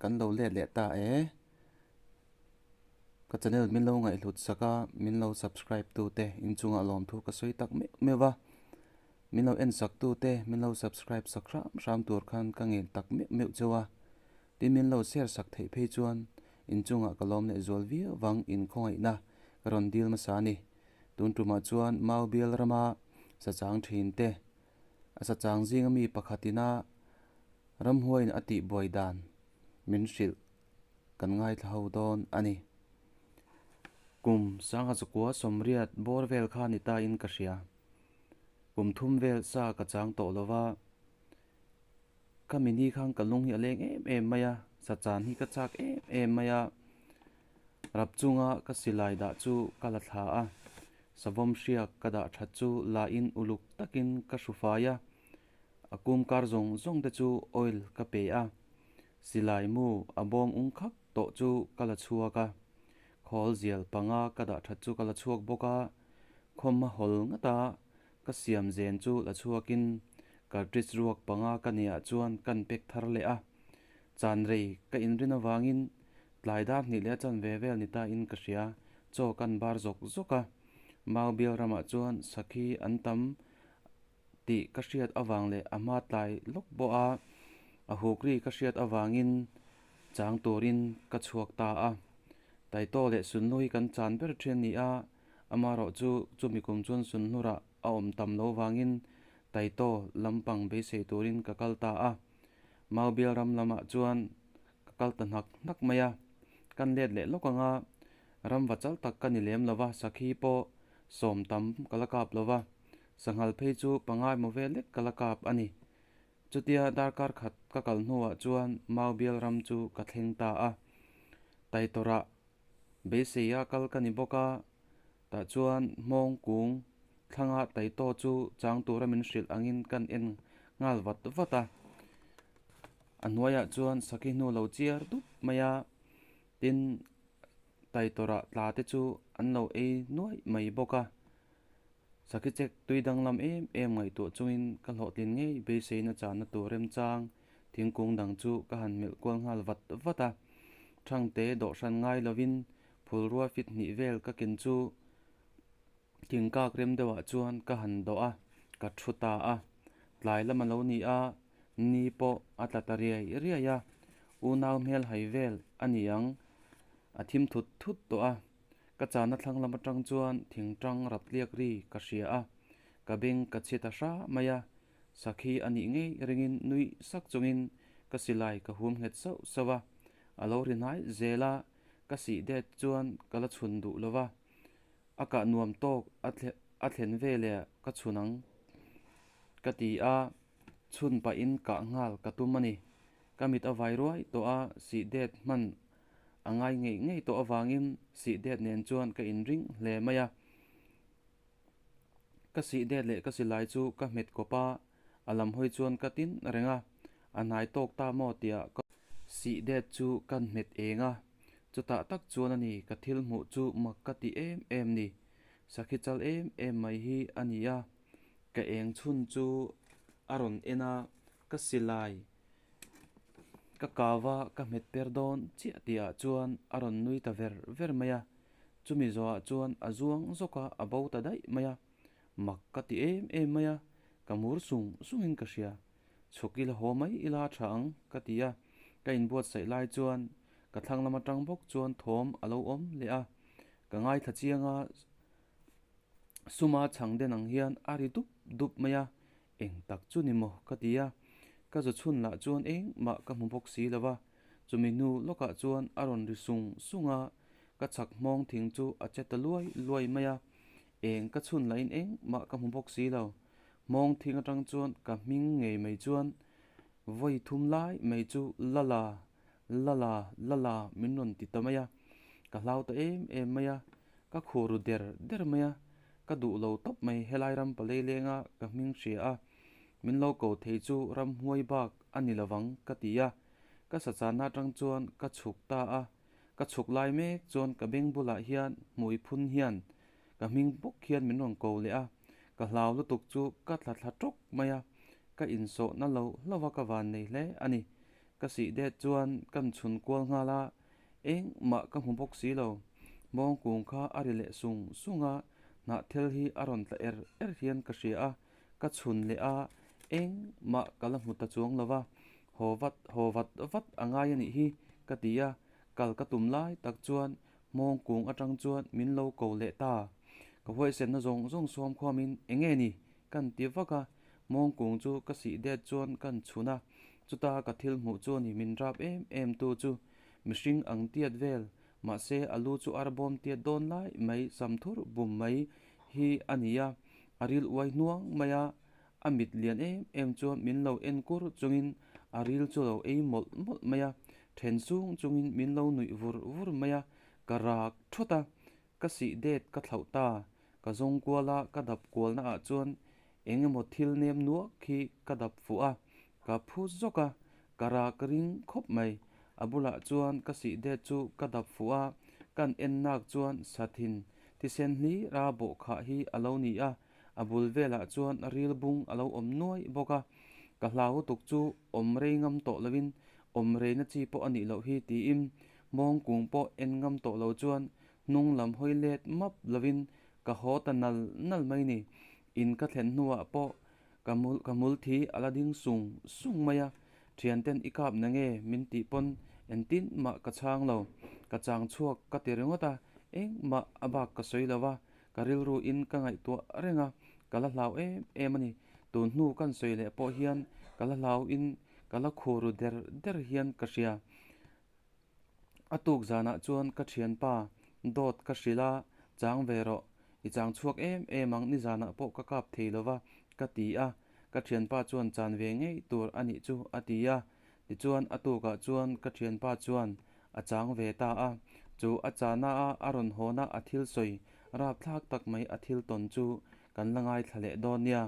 Kan lo let leh ta e. Ka channel min lo ngaihhlut sak a, min lo subscribe tu te inchungah lawmthu ka sawi tak meuh meuh va. Min lo en sak tu te, min lo subscribe sak hram hram tur khan ka ngen tak meuh meuh cheu a. Tin min lo share sak theih phei chuan inchungah ka lawm leh zual viau vang inkhawngaihna ka rawn dil hmasa a ni. Tun tumah chuan Mau bial rama sachang thin te, a sachang zinga mi pakhatina ramhuaiin a tihbuai dan min hrilh kan ngaithla ho dawn a ni. Kum sangha chukua sawmriat bawr vel kha ni ta in ka hria. Kum thum vel sa ka chang tawh lo va, ka mini khan ka lung hi a leng em em mai a, sa chan hi ka chak em em mai a, rap chunga ka silai dah chu ka la thla a, savawm hriak ka dah that chu la in uluk takin ka hru fai a, a kum kar zawng zawng te chu oil ka pe a, silai mu a bawm ung khak tawh chu ka la chhuak a, khawl zial panga ka dah that chu ka la chhuak bawk a, khawmhma hawl ngata ka siam zen chu la chhuakin cartridge ruak panga ka nia chuan kan pek thar leh a, chan rei ka inrin avangin tlai dar hnih leh a chanve vel ni ta in ka hria, chaw kan bar zawk zawk a, Mau bial ramah chuan sakhi an tam tih ka hriat avang leh a hma tlai lawk bawh a, a huk ri ka hriat avangin chang turin ka chhuak ta a. Taitaw leh Sunhlu hi kan chan ber thin a ni a, amaherawh chu chumi kum chuan Sunhlurah a awm tam lo vangin Taitaw lampang beisei turin ka kal ta a. Maubial ram lamah chuan ka kal ta hnak hnak mai a, kan let leh lawk ang a, ram va chal tak ka ni lem lo va, sakhi pawh sawm tam ka la kap lo va. Sanghal phei chu pangai maw vel lek ka la kap a ni. Chutia darkar khat ka kal hnuah chuan Maubial ram chu ka thleng ta a. Taitawrah beiseia kal ka ni bawk a, tah chuan hmawng kung thlanga Taitaw chu chang tura min hrilh angin kan en nghal vat vat a. A hnuaiah chuan sakhi hnu lo chiar dup mai a, tin Taitawrah tla te chu an lo ei nuaih mai bawk a. Sakhi chek tui danglam em em ngaihtuah chungin ka hlawhtlin ngei beiseina chahna tur remchang thingkung dang chu ka han melh kual nghal vat vat a. Thangte dawhhran ngai lovin phulrua fit hnih vel ka ken chu thingkak rem deuhah chuan ka han dawh a, ka thu ta a. Tlai lam a lo ni a, ni pawh a tla ta riai riai a, unau hmel hai vel a ni ang, a thim thut thut tawh a. Ka chana thlang lam atang chuan thingtang rap tliak ri ka hria a, ka beng ka chhi ta hra mai a, sakhi a nih ngei ringin nui sak chungin ka silai ka hum nghet sauh sauh a, a lo ri hnai zel a, ka sih det chuan ka la chhun duh lo va, a kah nuam tawk a thlen veleh ka chhun ang ka ti a, chhun pahin kah nghal ka tum a ni. Ka mit a vai ruai tawh a, sih det hman A ngai ngei ngei tawh avangin sih det nen chuan ka inring hle mai a. Ka sih det leh ka silai chu ka hmet kawp a, a lam hawi chuan ka tin reng a, a hnai tawk ta maw tia ka sih det chu ka hmet eng a. Chutah tak chuan a ni ka thil hmuh chu mak ka ti em em ni. Sakhi chal em em mai hi a ni a, ka eng chhun chu a rawn en a, ka silai Ka kau a, ka hmet per dawn chiah tihah chuan a rawn nui ta ver ver mai a, chumi zawhah chuan a zuang zawk a, a bo ta daih mai a, mak ka ti em em mai a, ka mur sung sungin ka hria, chhuk ila haw mai ila a tha ang ka ti a, ka inbuatsaih lai chuan ka thlang lam atang bawk chuan thawm a lo awm leh a, ka ngaithla chiang a, suma chhang den ang hian a ri dup dup mai a, Eng tak chu ni maw? ka ti a, ka zu chhun lah chuan engmah ka hmu bawk si lo va, chumi hnu lawkah chuan a rawn ri sung sung a, ka chhak hmawng thing chu a che ta luai luai mai a, eng ka chhun lahin engmah ka hmu bawk si lo. Hmawng thing atang chuan ka hming ngei mai chuan vawi thum lai mai chu la la, la la, la la min rawn ti ta mai a, ka hlau ta em em mai a, ka khur ru der der mai a, Ka duh lo tawp mai helai ram palei lenga ka hming hria a, min lo ko thei chu ramhuai bak a ni lovang ka ti a, ka sachana atang chuan ka chhuk ta a, ka chhuk lai mek chuan ka beng bulah hian hmui phun hian ka hming bawk hian min rawn ko leh a, ka hlau lutuk chu ka thla thla tawk mai a, ka insawhna lo hlauh a ka van nei hle a ni. Ka sih det chuan kan chhun kual nghal a, engmah ka hmu bawk si lo. Mawngkung kha a ri leh sung sung a, hnahthel hi a rawn tla er er hian ka hria a, ka chhun leh a, engmah ka la hmu ta chuang lo va. Haw vat haw vat vat a ngai a nih hi ka ti a, kal ka tum lai tak chuan mawngkung atang chuan min lo ko leh ta. Ka huaisenna zawng zawng sawm khuamin eng nge ni kan ti vak a, mawngkung chu ka sih det chuan kan chhun a, chuta ka thil hmuh chu a ni min rap em em tu chu. Mihring ang tiat vel, mahse a lu chu arbawm tiat dawn lai mai sam thur bum mai hi a ni a, a ril uai hnuang mai a, a mit lian em em chuan min lo en kur chungin a ril chu lo ei mawlh mawlh mai a, then sung chungin min lo nuih vur vur mai a, ka rak thawt a, ka sih det ka thlauh ta, ka zawng kual a, ka dap kualna ah chuan eng emaw thil nem nuak hi ka dap fuh a, ka phu zawk a, ka rak ring khawp mai. A bulah chuan ka sih det chu ka dap fuh a, kan en nak chuan sathin thisen hlira bawh khah hi a lo ni a, a bul velah chuan ril bung a lo awm nuai bawk a. Ka hlau lutuk chu awm rei ngam tawh lovin awm reina chi pawh a nih loh hi tiin mawngkung pawh en ngam tawh lo chuan hnung lam hawi let map lovin ka haw ta nal nal mai ni. In ka thlen hnuah pawh ka ka hmul thi a la ding sung sung mai a, thianten i kap na nge min tih pawn engtin mah ka chhang lo, ka chang chhuak ka ti ringawt a, engmah a bak ka sawi lo va, ka rilru in ka ngaihtuah reng a, ka la hlau em em a ni. Tun hnu kan sawi leh pawh hian ka la hlau in ka la khu ru der der hian ka hria. A tuk zanah chuan ka thianpa dawt ka hrilh a, Chang ve rawh, i chang chhuak em em ang, nizanah pawh ka kap thei lo va, ka ti a. Ka thianpa chuan chan ve ngei tur a nih chu a ti a. Tichuan a tukah chuan ka thianpa chuan a chang ve ta a. Chu a chana a a rawn hawna a thil sawi rapthlak tak mai a thil tawn chu kan la ngaithla leh dawn nia.